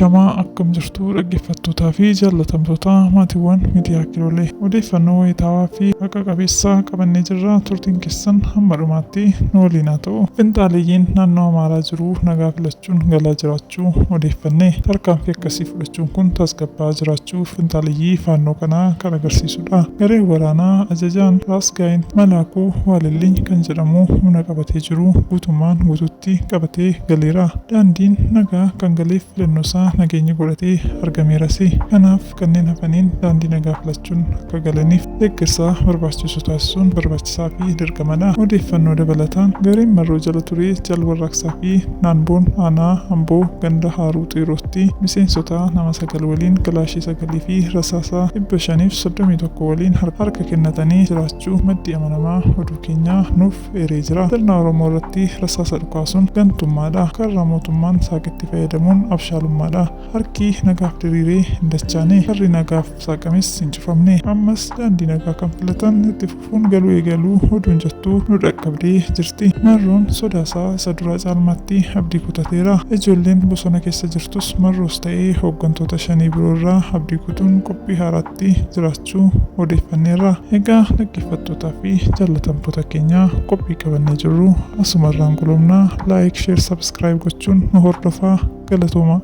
Ashamaa, akkam jirtu dhaggeeffattootaa fi jaallatamtoota maatiiwwan miidiyaa Kiloolee? Odeeffannoo wayitaawaa fi haqa qabeessa qabannee jirra. Turtiin keessan hamma dhumaatti nu waliin haa ta'u. Finxaaleeyyiin naannoo Amaaraa jiru nagaa filachuun galaa jiraachuu odeeffanne. Tarkaanfii akkasii fudhachuun kun tasgabbaa'aa jiraachuu finxaaleeyyii Faannoo kanaa kan agarsiisudha. Gareen waraanaa ajajaan Raas Gaayint Malaakuu Waalelliiny kan jedhamu humna qabatee jiru guutummaan guutuutti qabatee galeera. Daandiin nagaa kan galeef filannoosaa nageenya godhatee argameerasi. Kanaaf kanneen hafaniin daandii nagaa filachuun akka galaniif deeggarsa barbaachisu taasisuun barbaachisaa fi dirqamadha. Odeeffannoo dabalataan, gareen Marroo jala ture Jaal Warraaqsaa fi Naanboon aanaa Amboo ganda Haaruu Xiirootti miseensota nama 9 waliin kilaashii 9 fi rasaasa 531 waliin harka kennatanii jiraachuu maddi amanamaa oduu keenyaa nuuf eeree jira. Sirna Oromoo irratti rasaasa dhukaasuun gantummaadha. Karra mootummaan saaqetti fayyadamuun abshaalummaadha. Harki nagaaf diriire hin dachaane. Karri nagaaf saaqames hin cufamne. Ammas daandii nagaa kan filatan itti fufuun galuu eegaluu oduun jettu nu dhaqqabdee jirti. Marroon sodaasaa isa duraa caalmaatti abdii kutateera. Ijoolleen bosona keessa jirtus Marroos ta'ee hooggantoota Shanee biroo irraa abdii kutuun qophii haaraatti jiraachuu odeeffanneerra. Egaa dhaggeeffattootaa fi jaallatamtoota keenya, qophii qabannee jirru asumarraan golobna. Like, share, subscribe gochuun nu hordofaa. Galatooma.